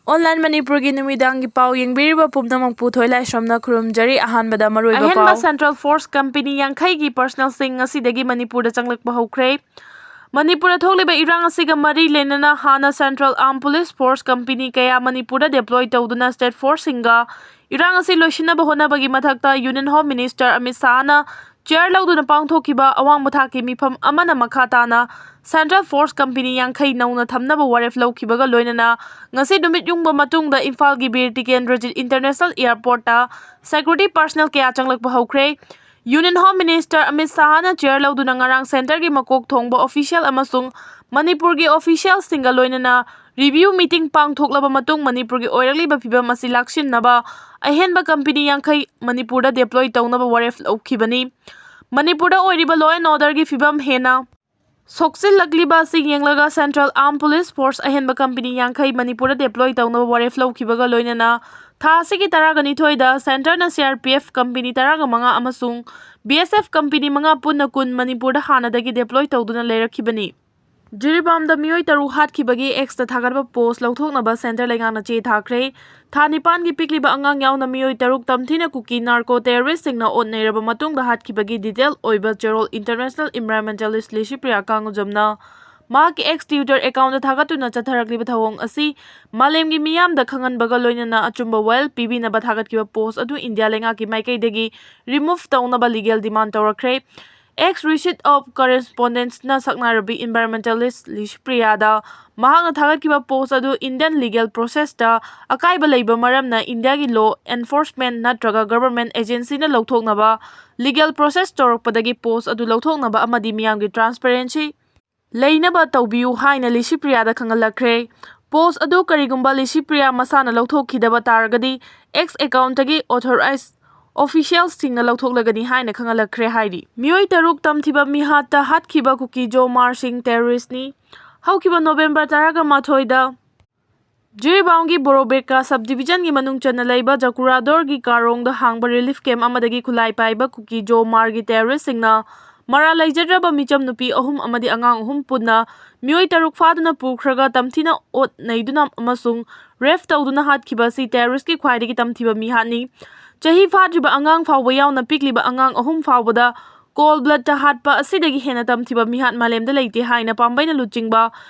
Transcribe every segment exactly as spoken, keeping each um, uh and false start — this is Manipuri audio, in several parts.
Online ꯃꯅꯤꯄꯨꯔꯒꯤ ꯅꯨꯃꯤꯗꯥꯡꯒꯤ ꯄꯥꯎ ꯌꯦꯡꯕꯤꯔꯤꯕ ꯄꯨꯝꯅꯃꯛꯄꯨ ꯊꯣꯏꯂꯥꯏꯁ꯭ꯔꯝꯅ ꯈꯨꯔꯨꯝꯖꯔꯤ꯫ ꯑꯍꯥꯟꯕꯗ ꯃꯔꯨꯑꯣꯏꯕ ꯑꯍꯦꯟꯕ ꯄꯥꯎ꯫ Central Force Company ꯌꯥꯡꯈꯩꯒꯤ personnelꯁꯤꯡ ꯉꯁꯤꯗꯒꯤ ꯃꯅꯤꯄꯨꯔꯗ ꯆꯪꯂꯛꯄ ꯍꯧꯈ꯭ꯔꯦ꯫ ꯃꯅꯤꯄꯨꯔꯗ ꯊꯣꯛꯂꯤꯕ ꯏꯔꯥꯡ ꯑꯁꯤꯒ ꯃꯔꯤ ꯂꯩꯅꯅ ꯍꯥꯟꯅ Central Armed Police Force Company ꯀꯌꯥ ꯃꯅꯤꯄꯨꯔꯗ deploy ꯇꯧꯗꯨꯅ state forceꯁꯤꯡꯒ ꯏꯔꯥꯡ ꯑꯁꯤ ꯂꯣꯏꯁꯤꯟꯅꯕ ꯍꯣꯠꯅꯕꯒꯤ ꯃꯊꯛꯇ Union Home Minister Amit ꯁꯥꯍꯅ chair ꯂꯧꯗꯨꯅ ꯄꯥꯡꯊꯣꯛꯈꯤꯕ ꯑꯋꯥꯡꯕ ꯊꯥꯛꯀꯤ ꯃꯤꯐꯝ ꯑꯃꯅ ꯃꯈꯥ ꯇꯥꯅ Central Force Company ꯌꯥꯡꯈꯩ ꯅꯧꯅ ꯊꯝꯅꯕ ꯋꯥꯔꯦꯞ ꯂꯧꯈꯤꯕꯒ ꯂꯣꯏꯅꯅ ꯉꯁꯤ ꯅꯨꯃꯤꯠ ꯌꯨꯡꯕ ꯃꯇꯨꯡꯗ ꯏꯝꯐꯥꯜꯒꯤ Bir Tikendrajit International Airportꯇ security personnel ꯀꯌꯥ ꯆꯪꯂꯛꯄ ꯍꯧꯈ꯭ꯔꯦ꯫ Union Home Minister Amit ꯁꯥꯍꯅ chair ꯂꯧꯗꯨꯅ ꯉꯔꯥꯡ centreꯒꯤ ꯃꯀꯣꯛ ꯊꯣꯡꯕ official ꯑꯃꯁꯨꯡ ꯃꯅꯤꯄꯨꯔꯒꯤ officialꯁꯤꯡꯒ ꯂꯣꯏꯅꯅ review meeting ꯄꯥꯡꯊꯣꯛꯂꯕ ꯃꯇꯨꯡ ꯃꯅꯤꯄꯨꯔꯒꯤ ꯑꯣꯏꯔꯛꯂꯤꯕ ꯐꯤꯕꯝ ꯑꯁꯤ ꯂꯥꯛꯁꯤꯟꯅꯕ ꯑꯍꯦꯟꯕ company ꯌꯥꯡꯈꯩ ꯃꯅꯤꯄꯨꯔꯗ deploy ꯇꯧꯅꯕ ꯋꯥꯔꯦꯞ ꯂꯧꯈꯤꯕꯅꯤ꯫ ꯃꯅꯤꯄꯨꯔꯗ ꯑꯣꯏꯔꯤꯕ law and orderꯒꯤ ꯐꯤꯕꯝ ꯍꯦꯟꯅ ꯁꯣꯛꯆꯤꯜꯂꯛꯂꯤꯕ ꯑꯁꯤ ꯌꯦꯡꯂꯒ Central Armed Police Force ꯑꯍꯦꯟꯕ company ꯌꯥꯡꯈꯩ ꯃꯅꯤꯄꯨꯔꯗ deploy ꯇꯧꯅꯕ ꯋꯥꯔꯦꯞ ꯂꯧꯈꯤꯕꯒ ꯂꯣꯏꯅꯅ ꯊꯥ ꯑꯁꯤꯒꯤ ꯇꯔꯥꯒ ꯅꯤꯊꯣꯏꯗ centreꯅ C R P F company ꯇꯔꯥꯒ ꯃꯉꯥ ꯑꯃꯁꯨꯡ B S F company ꯃꯉꯥ ꯄꯨꯟꯅ ꯀꯨꯟ ꯃꯅꯤꯄꯨꯔꯗ ꯍꯥꯟꯅꯗꯒꯤ deploy ꯇꯧꯗꯨꯅ ꯂꯩꯔꯛꯈꯤꯕꯅꯤ꯫ ꯖꯤꯔꯤꯕꯥꯝꯗ ꯃꯤꯑꯣꯏ ꯇꯔꯨꯛ ꯍꯥꯠꯈꯤꯕꯒꯤ Xꯇ ꯊꯥꯒꯠꯄ post ꯂꯧꯊꯣꯛꯅꯕ centre ꯂꯩꯉꯥꯛꯅ ꯆꯦ ꯊꯥꯈ꯭ꯔꯦ꯫ ꯊꯥ ꯅꯤꯄꯥꯟꯒꯤ ꯄꯤꯛꯂꯤꯕ ꯑꯉꯥꯡ ꯌꯥꯎꯅ ꯃꯤꯑꯣꯏ ꯇꯔꯨꯛ ꯇꯝꯊꯤꯅ ꯀꯨꯀꯤ narco terroristꯁꯤꯡꯅ ꯑꯣꯠ ꯅꯩꯔꯕ ꯃꯇꯨꯡꯗ ꯍꯥꯠꯈꯤꯕꯒꯤ detail ꯑꯣꯏꯕ ꯆꯦꯔꯣꯜ International Environmentalist ꯂꯤꯁꯤꯄ꯭ꯔꯤꯌꯥ ꯀꯥꯡꯖꯝꯅ ꯃꯍꯥꯛꯀꯤ X Twitter accountꯇ ꯊꯥꯒꯠꯇꯨꯅ ꯆꯠꯊꯔꯛꯂꯤꯕ ꯊꯧꯑꯣꯡ ꯑꯁꯤ ꯃꯥꯂꯦꯝꯒꯤ ꯃꯤꯌꯥꯝꯗ ꯈꯪꯍꯟꯕꯒ ꯂꯣꯏꯅꯅ ꯑꯆꯨꯝꯕ ꯋꯥꯌꯦꯜ ꯄꯤꯕꯤꯅꯕ ꯊꯥꯒꯠꯈꯤꯕ post ꯑꯗꯨ ꯏꯟꯗꯤꯌꯥ ꯂꯩꯉꯥꯛꯀꯤ ꯃꯥꯏꯀꯩꯗꯒꯤ remove ꯇꯧꯅꯕ legal demand ꯇꯧꯔꯛꯈ꯭ꯔꯦ꯫ X Receipt of Correspondenceꯅ ꯁꯛꯅꯥꯏꯔꯕꯤ environmentalist ꯂꯤꯁꯤꯄ꯭ꯔꯤꯌꯥꯗ ꯃꯍꯥꯛꯅ ꯊꯥꯒꯠꯈꯤꯕ post ꯑꯗꯨ Indian legal processꯇ ꯑꯀꯥꯏꯕ ꯂꯩꯕ ꯃꯔꯝꯅ ꯏꯟꯗꯤꯌꯥꯒꯤ law enforcement ꯅꯠꯇ꯭ꯔꯒ government agencyꯅ ꯂꯧꯊꯣꯛꯅꯕ legal process ꯇꯧꯔꯛꯄꯗꯒꯤ post ꯑꯗꯨ ꯂꯧꯊꯣꯛꯅꯕ ꯑꯃꯗꯤ ꯃꯤꯌꯥꯝꯒꯤ transparency ꯂꯩꯅꯕ ꯇꯧꯕꯤꯌꯨ ꯍꯥꯏꯅ ꯂꯤꯁꯤꯄ꯭ꯔꯤꯌꯥꯗ ꯈꯪꯍꯜꯂꯛꯈ꯭ꯔꯦ꯫ Post ꯑꯗꯨ ꯀꯔꯤꯒꯨꯝꯕ ꯂꯤꯁꯤꯄ꯭ꯔꯤꯌꯥ ꯃꯁꯥꯅ ꯂꯧꯊꯣꯛꯈꯤꯗꯕ ꯇꯥꯔꯒꯗꯤ X accountꯇꯒꯤ authorized officialꯁꯤꯡꯅ ꯂꯧꯊꯣꯛꯂꯒꯅꯤ ꯍꯥꯏꯅ ꯈꯪꯍꯜꯂꯛꯈ꯭ꯔꯦ ꯍꯥꯏꯔꯤ꯫ ꯃꯤꯑꯣꯏ ꯇꯔꯨꯛ ꯇꯝꯊꯤꯕ ꯃꯤꯍꯥꯠꯇ ꯍꯥꯠꯈꯤꯕ ꯀꯨꯀꯤ ꯖꯣ ꯃꯥꯔꯁꯤꯡ terroristꯅꯤ꯫ ꯍꯧꯈꯤꯕ November ꯇꯔꯥꯒ ꯃꯥꯊꯣꯏꯗ ꯖꯤꯔꯤꯕꯥꯝꯒꯤ ꯕꯣꯔꯣꯕꯦꯀꯥ subdivisionꯒꯤ ꯃꯅꯨꯡ ꯆꯟꯅ ꯂꯩꯕ ꯖꯀꯨꯔꯥꯗꯣꯔꯒꯤ ꯀꯥꯔꯣꯡꯗ ꯍꯥꯡꯕ relief camp ꯑꯃꯗꯒꯤ ꯈꯨꯠꯂꯥꯏ ꯄꯥꯏꯕ ꯀꯨꯀꯤ ꯖꯣ ꯃꯥꯔꯒꯤ terroristꯁꯤꯡꯅ ꯃꯔꯥꯜ ꯂꯩꯖꯗ꯭ꯔꯕ ꯃꯤꯆꯝ ꯅꯨꯄꯤ ꯑꯍꯨꯝ ꯑꯃꯗꯤ ꯑꯉꯥꯡ ꯑꯍꯨꯝ ꯄꯨꯟꯅ ꯃꯤꯑꯣꯏ ꯇꯔꯨꯛ ꯐꯥꯗꯨꯅ ꯄꯨꯈ꯭ꯔꯒ ꯇꯝꯊꯤꯅ ꯑꯣꯠ ꯅꯩꯗꯨꯅ ꯑꯃꯁꯨꯡ ꯔꯦꯞ ꯇꯧꯗꯨꯅ ꯍꯥꯠꯈꯤꯕ ꯑꯁꯤ ꯇꯦꯔꯣꯔꯤꯁꯀꯤ ꯈ꯭ꯋꯥꯏꯗꯒꯤ ꯇꯝꯊꯤꯕ ꯃꯤꯍꯥꯠꯅꯤ꯫ ꯆꯍꯤ ꯐꯥꯗ꯭ꯔꯤꯕ ꯑꯉꯥꯡ ꯐꯥꯎꯕ ꯌꯥꯎꯅ ꯄꯤꯛꯂꯤꯕ ꯑꯉꯥꯡ ꯑꯍꯨꯝ ꯐꯥꯎꯕꯗ ꯀꯣꯜ ꯕ꯭ꯂꯠꯇ ꯍꯥꯠꯄ ꯑꯁꯤꯗꯒꯤ ꯍꯦꯟꯅ ꯇꯝꯊꯤꯕ ꯃꯤꯍꯥꯠ ꯃꯥꯂꯦꯝꯗ ꯂꯩꯇꯦ ꯍꯥꯏꯅ ꯄꯥꯝꯕꯩꯅ ꯂꯨꯆꯤꯡꯕ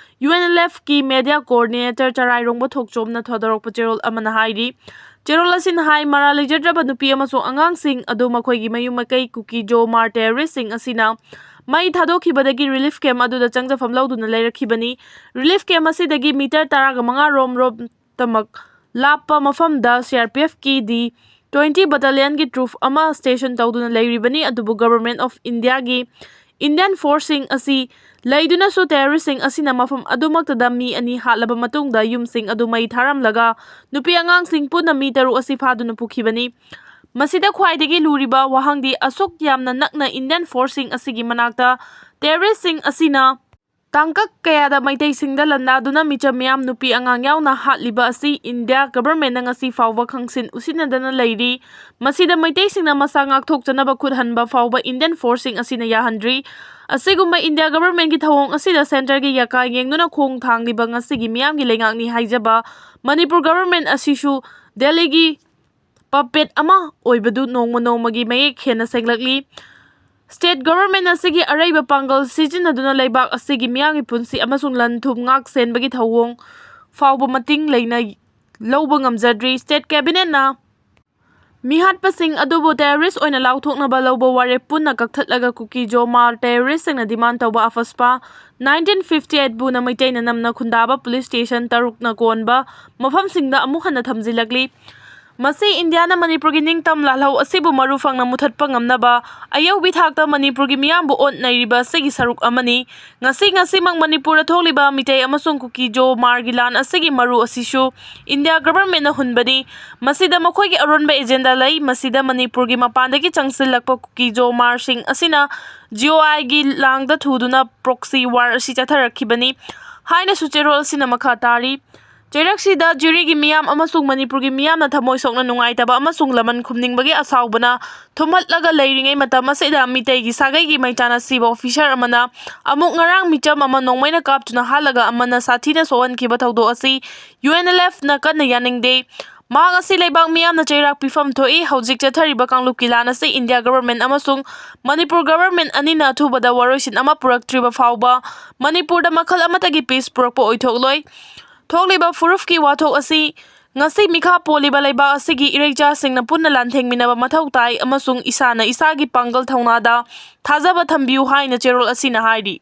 ꯌꯨ ꯑꯦꯟ ꯑꯦꯜ ꯑꯦꯐꯀꯤ ꯃꯦꯗꯤꯌꯥ ꯀꯣꯑꯣꯔꯗꯤꯅꯦꯇꯔ ꯆꯔꯥꯏꯔꯣꯡꯕ ꯊꯣꯛꯆꯣꯝꯅ ꯊꯥꯗꯣꯔꯛꯄ ꯆꯦꯔꯣꯜ ꯑꯃꯅ ꯍꯥꯏꯔꯤ꯫ ꯆꯦꯔꯣꯜ ꯑꯁꯤꯅ ꯍꯥꯏ, ꯃꯔꯥꯜ ꯂꯩꯖꯗ꯭ꯔꯕ ꯅꯨꯄꯤ ꯑꯃꯁꯨꯡ ꯑꯉꯥꯡꯁꯤꯡ ꯑꯗꯨ ꯃꯈꯣꯏꯒꯤ ꯃꯌꯨꯝ ꯃꯀꯩ ꯀꯨꯀꯤ ꯖꯣ ꯃꯥꯔ ꯇꯦꯔꯣꯔꯤꯁꯁꯤꯡ ꯑꯁꯤꯅ ꯃꯩ ꯊꯥꯗꯣꯛꯈꯤꯕꯗꯒꯤ ꯔꯤꯂꯤꯐ ꯀꯦꯝ ꯑꯗꯨꯗ ꯆꯪꯖꯐꯝ ꯂꯧꯗꯨꯅ ꯂꯩꯔꯛꯈꯤꯕꯅꯤ꯫ ꯔꯤꯂꯤꯐ ꯀꯦꯝ ꯑꯁꯤꯗꯒꯤ ꯃꯤꯇꯔ ꯇꯔꯥꯒ ꯃꯉꯥ ꯔꯣꯝ ꯔꯣꯝ ꯇꯃꯛ ꯂꯥꯞꯄ ꯃꯐꯝꯗ ꯁꯤ ꯑꯥꯔ ꯄꯤ ꯑꯦꯐꯀꯤ ꯗꯤ ꯇ꯭ꯋꯦꯟꯇꯤ ꯕꯠꯇꯥꯂꯤꯌꯟꯒꯤ ꯇ꯭ꯔꯨꯞ ꯑꯃ ꯁ꯭ꯇꯦꯁꯟ ꯇꯧꯗꯨꯅ ꯂꯩꯔꯤꯕꯅꯤ, ꯑꯗꯨꯕꯨ ꯒꯚꯔꯟꯃꯦꯟꯠ ꯑꯣꯐ ꯏꯟꯗꯤꯌꯥꯒꯤ ꯏꯟꯗꯤꯌꯟ ꯐꯣꯔꯁꯁꯤꯡ ꯑꯁꯤ ꯂꯩꯗꯨꯅꯁꯨ ꯇꯦꯔꯣꯔꯤꯁꯁꯤꯡ ꯑꯁꯤꯅ ꯃꯐꯝ ꯑꯗꯨꯃꯛꯇꯗ ꯃꯤ ꯑꯅꯤ ꯍꯥꯠꯂꯕ ꯃꯇꯨꯡꯗ ꯌꯨꯝꯁꯤꯡ ꯑꯗꯨ ꯃꯩ ꯊꯥꯔꯝꯂꯒ ꯅꯨꯄꯤ ꯑꯉꯥꯡꯁꯤꯡ ꯄꯨꯟꯅ ꯃꯤ ꯇꯔꯨꯛ ꯑꯁꯤ ꯐꯥꯗꯨꯅ ꯄꯨꯈꯤꯕꯅꯤ꯫ ꯃꯁꯤꯗ ꯈ꯭ꯋꯥꯏꯗꯒꯤ ꯂꯨꯔꯤꯕ ꯋꯥꯍꯪꯗꯤ ꯑꯁꯨꯛ ꯌꯥꯝꯅ ꯅꯛꯅ ꯏꯟꯗꯤꯌꯟ ꯐꯣꯔꯁꯁꯤꯡ ꯑꯁꯤꯒꯤ ꯃꯅꯥꯛꯇ ꯇꯦꯔꯣꯔꯤꯁꯁꯤꯡ ꯑꯁꯤꯅ ꯇꯥꯡꯀꯛ ꯀꯌꯥꯗ ꯃꯩꯇꯩꯁꯤꯡꯗ ꯂꯥꯟꯗꯥꯗꯨꯅ ꯃꯤꯆꯝ ꯃꯤꯌꯥꯝ ꯅꯨꯄꯤ ꯑꯉꯥꯡ ꯌꯥꯎꯅ ꯍꯥꯠꯂꯤꯕ ꯑꯁꯤ ꯏꯟꯗꯤꯌꯥ ꯒꯚꯔꯟꯃꯦꯟꯠꯅ ꯉꯁꯤ ꯐꯥꯎꯕ ꯈꯪꯁꯤꯟ ꯎꯁꯤꯟꯅꯗꯅ ꯂꯩꯔꯤ꯫ ꯃꯁꯤꯗ ꯃꯩꯇꯩꯁꯤꯡꯅ ꯃꯁꯥ ꯉꯥꯛꯊꯣꯛꯆꯅꯕ ꯈꯨꯠ ꯍꯟꯕ ꯐꯥꯎꯕ ꯏꯟꯗꯤꯌꯟ ꯐꯣꯔꯁꯁꯤꯡ ꯑꯁꯤꯅ ꯌꯥꯍꯟꯗ꯭ꯔꯤ꯫ ꯑꯁꯤꯒꯨꯝꯕ ꯏꯟꯗꯤꯌꯥ ꯒꯚꯔꯟꯃꯦꯟꯠꯀꯤ ꯊꯧꯑꯣꯡ ꯑꯁꯤꯗ ꯁꯦꯟꯇꯔꯒꯤ ꯌꯥꯀꯥ ꯌꯦꯡꯗꯨꯅ ꯈꯣꯡ ꯊꯥꯡꯂꯤꯕ ꯉꯁꯤꯒꯤ ꯃꯤꯌꯥꯝꯒꯤ ꯂꯩꯉꯥꯛꯅꯤ ꯍꯥꯏꯖꯕ ꯃꯅꯤꯄꯨꯔ ꯒꯚꯔꯟꯃꯦꯟꯠ ꯑꯁꯤꯁꯨ ꯗꯦꯜꯂꯤꯒꯤ ꯄꯄꯦꯠ ꯑꯃ ꯑꯣꯏꯕꯗꯨ ꯅꯣꯡꯃ ꯅꯣꯡꯃꯒꯤ ꯃꯌꯦꯛ ꯍꯦꯟꯅ ꯁꯦꯡꯂꯛꯂꯤ꯫ ꯁ꯭ꯇꯦꯠ ꯒꯚꯔꯟꯃꯦꯟꯠ ꯑꯁꯤꯒꯤ ꯑꯔꯩꯕ ꯄꯥꯡꯒꯜ ꯁꯤꯖꯤꯟꯅꯗꯨꯅ ꯂꯩꯕꯥꯛ ꯑꯁꯤꯒꯤ ꯃꯤꯌꯥꯝꯒꯤ ꯄꯨꯟꯁꯤ ꯑꯃꯁꯨꯡ ꯂꯟ ꯊꯨꯝ ꯉꯥꯛ ꯁꯦꯟꯕꯒꯤ ꯊꯧꯑꯣꯡ ꯐꯥꯎꯕ ꯃꯇꯤꯡ ꯂꯩꯅ ꯂꯧꯕ ꯉꯝꯖꯗ꯭ꯔꯤ꯫ ꯁ꯭ꯇꯦꯠ ꯀꯦꯕꯤꯅꯦꯠꯅ ꯃꯤꯍꯥꯠꯄꯁꯤꯡ ꯑꯗꯨꯕꯨ ꯇꯦꯔꯣꯔꯤꯁ ꯑꯣꯏꯅ ꯂꯥꯎꯊꯣꯛꯅꯕ ꯂꯧꯕ ꯋꯥꯔꯦꯞ ꯄꯨꯟꯅ ꯀꯛꯊꯠꯂꯒ ꯀꯨꯀꯤ ꯖꯣ ꯃꯥꯔ ꯇꯦꯔꯣꯔꯤꯁꯁꯤꯡꯅ ꯗꯤꯃꯥꯟ ꯇꯧꯕ ꯑꯐꯁꯄꯥ ꯅꯥꯏꯟꯇꯤꯟ ꯐꯤꯐꯇꯤ ꯑꯩꯠ ꯕꯨꯅ ꯃꯩꯇꯩꯅ ꯅꯝꯅ ꯈꯨꯟꯗꯥꯕ ꯄꯨꯂꯤꯁ ꯁ꯭ꯇꯦꯁꯟ ꯇꯔꯨꯛꯅ ꯀꯣꯟꯕ ꯃꯐꯝꯁꯤꯡꯗ ꯑꯃꯨꯛ ꯍꯟꯅ ꯊꯝꯖꯤꯜꯂꯛꯂꯤ꯫ ꯃꯁꯤ ꯏꯟꯗꯤꯌꯥꯅ ꯃꯅꯤꯄꯨꯔꯒꯤ ꯅꯤꯡꯇꯝ ꯂꯥꯜꯍꯧ ꯑꯁꯤꯕꯨ ꯃꯔꯨ ꯐꯪꯅ ꯃꯨꯊꯠꯄ ꯉꯝꯅꯕ ꯑꯌꯧꯕꯤ ꯊꯥꯛꯇ ꯃꯅꯤꯄꯨꯔꯒꯤ ꯃꯤꯌꯥꯝꯕꯨ ꯑꯣꯠ ꯅꯩꯔꯤꯕ ꯑꯁꯤꯒꯤ ꯁꯔꯨꯛ ꯑꯃꯅꯤ꯫ ꯉꯁꯤ ꯉꯁꯤꯃꯛ ꯃꯅꯤꯄꯨꯔꯗ ꯊꯣꯛꯂꯤꯕ ꯃꯤꯇꯩ ꯑꯃꯁꯨꯡ ꯀꯨꯀꯤ ꯖꯣ ꯃꯥꯔꯒꯤ ꯂꯥꯟ ꯑꯁꯤꯒꯤ ꯃꯔꯨ ꯑꯁꯤꯁꯨ ꯏꯟꯗꯤꯌꯥ ꯒꯚꯔꯟꯃꯦꯟꯠꯅ ꯍꯨꯟꯕꯅꯤ꯫ ꯃꯁꯤꯗ ꯃꯈꯣꯏꯒꯤ ꯑꯔꯣꯟꯕ ꯑꯦꯖꯦꯟꯗꯥ ꯂꯩ꯫ ꯃꯁꯤꯗ ꯃꯅꯤꯄꯨꯔꯒꯤ ꯃꯄꯥꯟꯗꯒꯤ ꯆꯪꯁꯤꯜꯂꯛꯄ ꯀꯨꯀꯤ ꯖꯣ ꯃꯥꯔꯁꯤꯡ ꯑꯁꯤꯅ ꯖꯤ ꯑꯣ ꯑꯥꯏꯒꯤ ꯂꯥꯡꯗ ꯊꯨꯗꯨꯅ ꯄ꯭ꯔꯣꯛꯁꯤ ꯋꯥꯔ ꯑꯁꯤ ꯆꯠꯊꯔꯛꯈꯤꯕꯅꯤ ꯍꯥꯏꯅꯁꯨ ꯆꯦꯔꯣꯜ ꯑꯁꯤꯅ ꯃꯈꯥ ꯇꯥꯔꯤ꯫ ꯆꯩꯔꯛꯁꯤꯗ ꯖꯨꯔꯤꯒꯤ ꯃꯤꯌꯥꯝ ꯑꯃꯁꯨꯡ ꯃꯅꯤꯄꯨꯔꯒꯤ ꯃꯤꯌꯥꯝꯅ ꯊꯃꯣꯏ ꯁꯣꯛꯅ ꯅꯨꯡꯉꯥꯏꯇꯕ ꯑꯃꯁꯨꯡ ꯂꯃꯟ ꯈꯨꯝꯅꯤꯡꯕꯒꯤ ꯑꯁꯥꯎꯕꯅ ꯊꯨꯝꯍꯠꯂꯒ ꯂꯩꯔꯤꯉꯩ ꯃꯇꯝ ꯑꯁꯤꯗ ꯃꯤꯇꯩꯒꯤ ꯁꯥꯒꯩꯒꯤ ꯃꯩꯆꯥꯅ ꯁꯤꯕ ꯑꯣꯐꯤꯁꯥꯔ ꯑꯃꯅ ꯑꯃꯨꯛ ꯉꯔꯥꯡ ꯃꯤꯆꯝ ꯑꯃ ꯅꯣꯡꯃꯩꯅ ꯀꯥꯞꯇꯨꯅ ꯍꯥꯠꯂꯒ ꯑꯃꯅ ꯁꯥꯊꯤꯅ ꯁꯣꯛꯍꯟꯈꯤꯕ ꯊꯧꯗꯣꯛ ꯑꯁꯤ ꯌꯨ ꯑꯦꯟ ꯑꯦꯜ ꯑꯦꯐꯅ ꯀꯟꯅ ꯌꯥꯅꯤꯡꯗꯦ꯫ ꯃꯍꯥꯛ ꯑꯁꯤ ꯂꯩꯕꯥꯛ ꯃꯤꯌꯥꯝꯅ ꯆꯩꯔꯥꯛ ꯄꯤꯐꯝ ꯊꯣꯛꯏ꯫ ꯍꯧꯖꯤꯛ ꯆꯠꯊꯔꯤꯕ ꯀꯥꯡꯂꯨꯞꯀꯤ ꯂꯥꯟ ꯑꯁꯤ ꯏꯟꯗꯤꯌꯥ ꯒꯕꯔꯃꯦꯟ ꯑꯃꯁꯨꯡ ꯃꯅꯤꯄꯨꯔ ꯒꯕꯔꯃꯦꯟ ꯑꯅꯤꯅ ꯑꯊꯨꯕꯗ ꯋꯥꯔꯣꯏꯁꯤꯟ ꯑꯃ ꯄꯨꯔꯛꯇ꯭ꯔꯤꯕ ꯐꯥꯎꯕ ꯃꯅꯤꯄꯨꯔꯗ ꯃꯈꯜ ꯑꯃꯠꯇꯒꯤ ꯄꯤꯁ ꯄꯨꯔꯛꯄ ꯑꯣꯏꯊꯣꯛꯂꯣꯏ꯫ ꯊꯣꯛꯂꯤꯕ ꯐꯨꯔꯨꯞꯀꯤ ꯋꯥꯊꯣꯛ ꯑꯁꯤ ꯉꯁꯤ ꯃꯤꯈꯥ ꯄꯣꯜꯂꯤꯕ ꯂꯩꯕꯥꯛ ꯑꯁꯤꯒꯤ ꯏꯔꯩꯆꯥꯁꯤꯡꯅ ꯄꯨꯟꯅ ꯂꯥꯟꯊꯦꯡꯃꯤꯟꯅꯕ ꯃꯊꯧ ꯇꯥꯏ ꯑꯃꯁꯨꯡ ꯏꯁꯥꯅ ꯏꯁꯥꯒꯤ ꯄꯥꯡꯒꯜ ꯊꯧꯅꯥꯗ ꯊꯥꯖꯕ ꯊꯝꯕꯤꯌꯨ ꯍꯥꯏꯅ ꯆꯦꯔꯣꯜ ꯑꯁꯤꯅ ꯍꯥꯏꯔꯤ꯫